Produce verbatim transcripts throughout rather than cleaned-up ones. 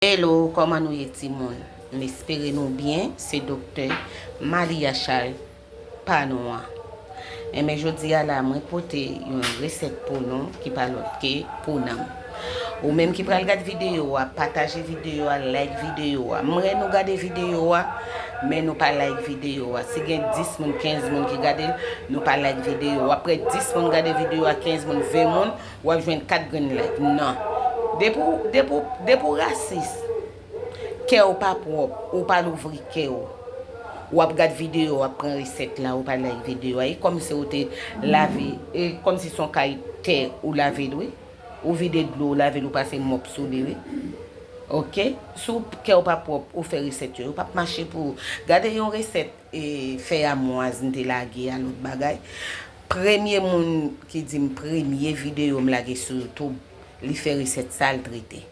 Hello, kòman nou ye timoun? M espere nou byen, se Doktè Malia Charles pa nou an. Enben, jodi a la, mwen pote yon resèt pou nou ki pa lòt ke pou nanm. Ou menm ki pral gad videyo a, pataje videyo a, like videyo a. M wè nou gade videyo a, men nou pa like videyo a. Si gen dis moun, kenz moun ki gade l, nou pa like videyo a. Apre dis moun gade videyo a, kenz moun, ven moun, w ap jwenn kat grenn like. Non. Depi w, depi w, depi w rasis, kè w pa pwòp, ou pa louvri kè w. W ap gad videyo, w ap pran resèt la, ou pa like videyo a. E kòmsi ou te lave, e kòmsi se yon kay tè ou lave l, wi. Ou vide dlo, ou lave l, ou pase mòp sou li, wi. Oke? Si w, kè w pa pwòp, ou fè resèt yo, yo p ap mache pou ou. Gade yon resèt, e, fèy amwaz m te lage a, lòt bagay. Premye moun ki di m premye videyo m lage sou YouTube, li fè resèt sa, l trete.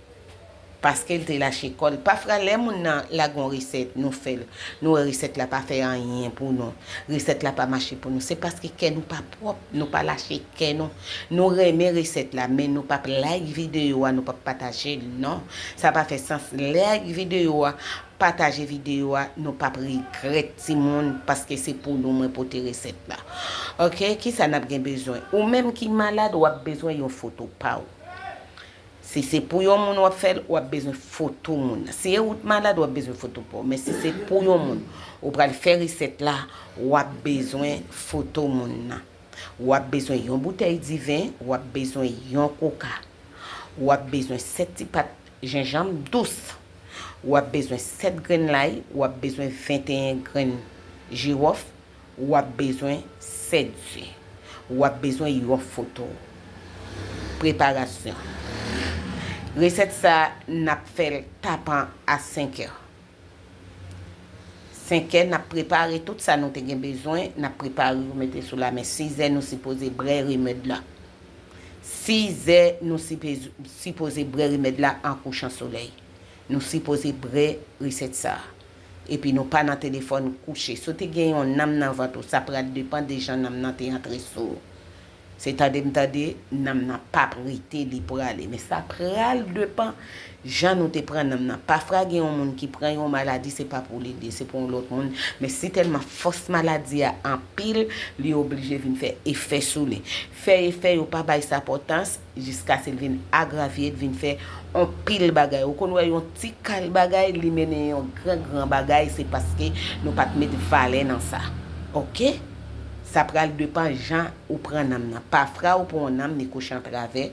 Paske l te lache kò l. Pafwa, lè moun nan lage yon resèt, nou fè l, nou wè resèt la pa fè anyen pou nou, resèt la pa mache pou nou, se paske kè nou pa pwòp, nou pa lache kè nou. Nou renmen resèt la, men nou p ap like videyo a, nou p ap pataje l, non. Sa pa fè sans. Like videyo a, pataje videyo a, nou p ap regrèt, timoun, paske se pou nou mwen pote resèt la. Oke, kisa n ap gen bezwen? Ou menm ki malad, w ap bezwen yon foto pa w. Si se pou yon moun w ap fè l, w ap bezwen foto moun nan. Si e ou t malad, w ap bezwen foto pa w. Men si se pou yon moun ou pral fè resèt la, w ap bezwen foto moun nan. W ap bezwen yon boutèy diven, w ap bezwen yon koka. W ap bezwen sèt ti pat jenjanm dous. W ap bezwen sèt grenn lay, w ap bezwen venteyen grenn jiwòf, w ap bezwen sèt ze. W ap bezwen yon foto. Preparasyon. Resèt sa, n ap fè l tapan a senkè. Senkè, n ap prepare tout sa nou te gen bezwen, n ap prepare yo mete sou la, men sizè nou sipoze brè remèd la. Sizè nou sipoze, sipoze brè remèd la an kouchan solèy. Nou sipoze brè resèt sa. Epi nou pa nan telefòn kouche. Si w te gen yon nanm nan vant ou, sa pral depann de jan nanm nan te antre sou ou. Se tande m tande, nanm nan p ap rete, li prale. Men sa pral depann jan nou te pran nanm nan. Pafwa gen yon moun ki pran yon maladi, se pa pou li li ye, se pou yon lòt moun. Men si tèlman fòs maladi a anpil, li oblije vin fè efè sou li. Fè efè, yo pa bay sa pòtans, jiskaske l vin agravye, l vin fè yon pil bagay. Ou konn wè yon ti kal bagay, li mennen yon gran, gran bagay, se paske nou pa t met valè nan sa. Oke? Sa pral depann jan ou pran nanm nan. Pafwa ou pran yon nanm, li kouche antravè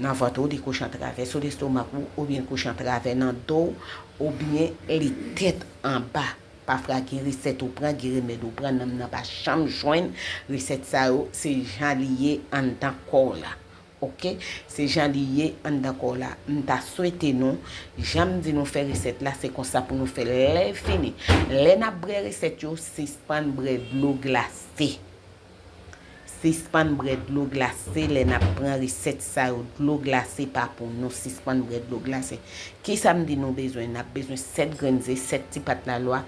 nan vant ou, li kouche antravè sou lestomak ou, oubyen li kouche antravè nan do w, oubyen li tèt anba. Pafwa gen resèt ou pran, gen remèd ou pran, nanm nan pa janm jwenn resèt sa yo, se jan li ye anndan kò w la. Oke? Se jan li ye anndan kò w la. M ta swete nou, jan m di nou fè resèt la, se konsa pou nou fè l. Lè fini, lè n ap brè resèt yo, sispann brè dlo glase. Sispann brè dlo glase lè n ap pran resèt sa yo. Dlo glase pa pou nou. Sispann brè dlo glase. Kisa m di nou bezwen? N ap bezwen sèt grenn ze, sèt ti pat lalwa,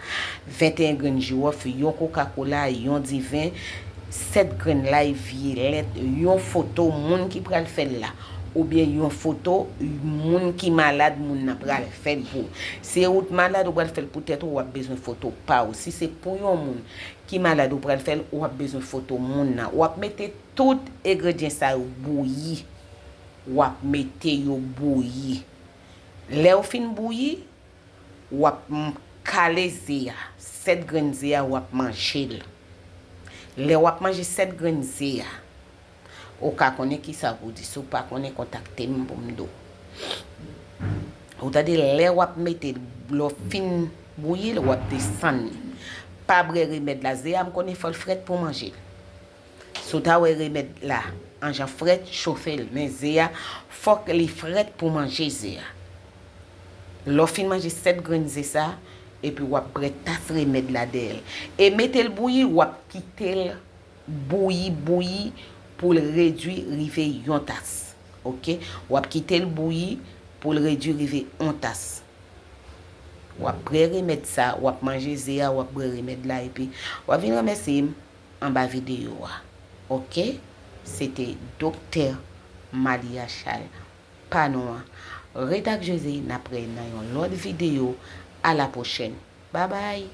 venteyen grenn jiwòf, yon kokakola, yon diven, sèt grenn lay vye lèt, yon foto moun ki pral fè l la, oubyen yon foto moun ki malad, moun nan pral fè l pou ou. Si ou t malad, ou pral fè l pou tèt ou, w ap bezwen foto pa ou. Si se pou yon moun ki malad, ou pral fè l, w ap bezwen foto moun nan. W ap mete tout engredyan sa yo bouyi. W ap mete yo bouyi. Lè w fin bouyi, w ap m-, kale ze a. Sèt grenn ze a, w ap manje l. Lè w ap manje sèt grenn ze a, ou ka konnen kisa pou w di. Si w pa konnen, kontakte m pou m di w. Ou tande, lè w ap mete l, lè w fin bouyi l, w ap desann li. Pa brè remèd la. Ze a, m konnen fò l frèt pou w manje l. Si w ta wè remèd la an jan frèt, chofe l. Men ze a, fòk li frèt pou w manje ze a. Lè w fin manje sèt grenn ze sa, epi w ap brè tas remèd la dèyè l. E mete l bouyi, w ap kite l bouyi, bouyi pou l redui rive yon tas. Oke? W ap kite l bouyi pou l redui rive yon tas. W ap brè remèd sa, w ap manje ze a, w ap brè remèd la, epi w ap vin remèsye m anba videyo a. Oke? Se te Doktè Malia Charles pa nou an. Ret ak Jezi, n ap wè nan yon lòt videyo. A la pwochèn. Babay!